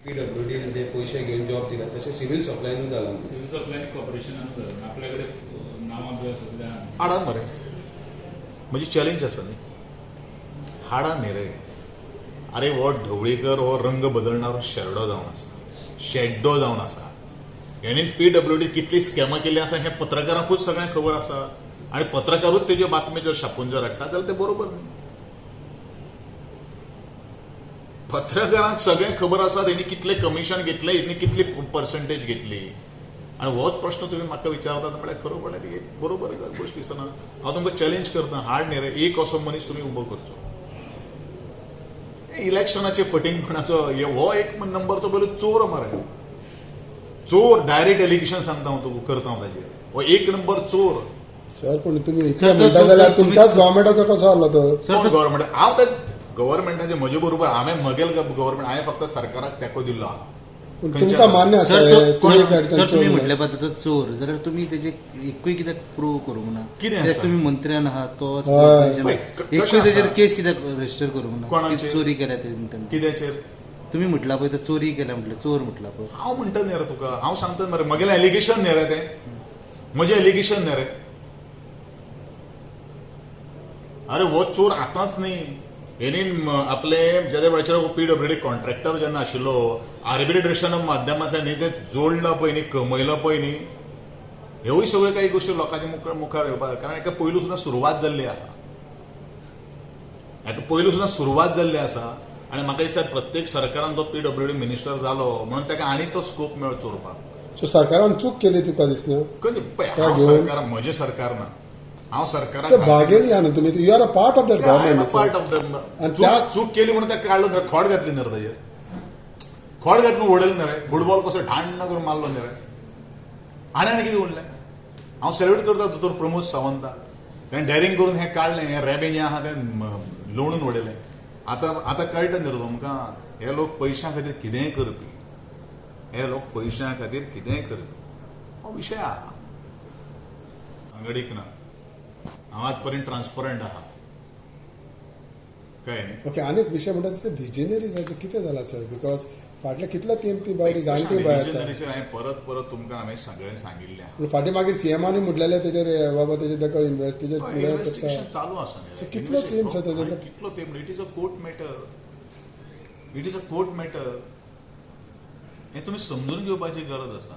पीडब्ल्यूडीन जे पयशे घेवन जॉब दिला तशें सिव्हील सप्लायनूय जाला. सिव्हील सप्लाय आनी कॉर्पोरेशनान जालां. आपल्या कडेन नांवां बी आसा सगळें आहा. हाडा मरे, म्हजी चॅलेंज आसा न्ही, हाडा न्ही रे. अरे हो ढवळीकर हो रंग बदलणारो शेरडो जावन आसा, शेड्डो जावन आसा. हेणी पीडब्ल्यूडी कितली स्कॅमां केल्ली आसा हें पत्रकारांकूच सगळ्यांक खबर आसा. आनी पत्रकारूच तेज्यो बातमी जर छापून जर हाडटा जाल्यार तें बरोबर न्ही. पत्रकारांक सगळें खबर आसा तेणी कितलें कमिशन घेतलें, हेणी कितली पर्संटेज घेतली. आनी होच प्रश्न तुमी म्हाका विचारतात म्हळ्यार खरो म्हळ्यार एक बरोबर गोश्ट दिसना. हांव तुमकां चॅलेंज करता, हाड न्ही रे एक असो मनीस तुमी उबो करचो. इलेक्शनाचे फटींगपणाचो हो एक नंबरचो पयलो चोर मरे, चोर. डायरेक्ट एलिगेशन सांगता हांव तुका, करता हांव ताजेर. हो एक नंबर चोर. सर, पण तुमी इतलें म्हणटा जाल्यार तुमच्याच गव्हर्मेंटाचो कसो आसलो तर? कोण गव्हर्मेंट? हांव त्या गव्हर्मेंटाचे म्हजे बरोबर हांवें म्हगेल गव्हर्मेंट, हांवें फक्त सरकाराक तेंको दिल्लो आहा. पूण तुमकां मान्य आसा सर, तुमी सर तुमी म्हटल्या पळय आतां चोर, जाल्यार तुमी तेजे एकूय कित्याक प्रूव करूंक ना? कितें कित्याक आसा? तुमी मंत्र्यान आहात, तो हय. एकूय तेजेर केस कित्याक रजिस्टर करूंक ना? कोणाचेर? चोरी केल्या ते कित्याचेर? तुमी म्हटला पळय, चोरी केल्या म्हटलें, चोर म्हटला पळय. हांव म्हणटा न्ही रे तुका, हांव सांगता मरे, म्हगेलें एलिगेशन न्ही रे तें, म्हजें एलिगेशन न्ही रे. अरे हो चोर आतांच न्ही, हेणी आपले जेन्ना वेळाचेर पीडब्ल्यूडी कॉन्ट्रॅक्टर जेन्ना आशिल्लो, आर्बिट्रेशन माध्यमांतल्यान न्ही तें जोडलां पळय न्ही, कमयलां पळय न्ही. ह्योय सगळ्यो काही गोश्टी लोकांच्या मुखार येवपाक, कारण एका पयलू सुद्दां सुरवात जाल्ली आहा, एका पयलू सुद्दां सुरवात जाल्ली आसा. आनी म्हाका दिसता प्रत्येक सरकारान तो पीडब्ल्यूडी मिनिस्टर जालो म्हणून ताका आनी तो स्कोप मेळ्ळो चोरपाक. सो सरकारान चूक केली तुका दिसना? हांव सरकार, म्हजें सरकार ना, हांव सरकाराक भागेली आहा न्हू तुमी, you are a part of that government. Part of the. चूक केली म्हणून ताका काडलो न्ही, खोड घातली न्ही रे ताजेर, खोड घातली उडयलें न्ही रे, फुटबॉल कसो ढाण्ण करून मारलो न्ही रे. आनी आनी कितें उरलें? हांव सॅल्यूट करता दोतोर प्रमोद सावंता, तेणें डॅरिंग करून हें काडलें, हें रेबें जें आहा तें लोणून उडयलें. आतां आतां कळटा न्ही रे तुमकां, हे लोक पयशां खातीर कितेंय करपी, हे लोक पयशां खातीर कितेंय करपी, हो विशय आहा. भांगडीक ना, हांव आज पर्यंत ट्रान्सपरंट आहा, कळ्ळें न्ही? ओके, आनी एक विशय म्हणटा ते विजनरीजाचें कितें जालां सर? Because फाटले कितले तेंप ती बायली जाणटी बाय आसा. विजनरीचेर हांवें परत परत तुमकां हांवें सगळें सांगिल्लें आहा. पूण फाटीं मागीर सीएमानी म्हटलेलें तेजेर बाबा तेजेर ताका इन्वेस्ट तेजेर फुडें इन्वेस्टिगेशन करता. चालू आसा. कितलो तेंप सर तेजेर? कितलो तेंप? It is a court matter, it is a court matter. हें तुमी समजून घेवपाची गरज आसा.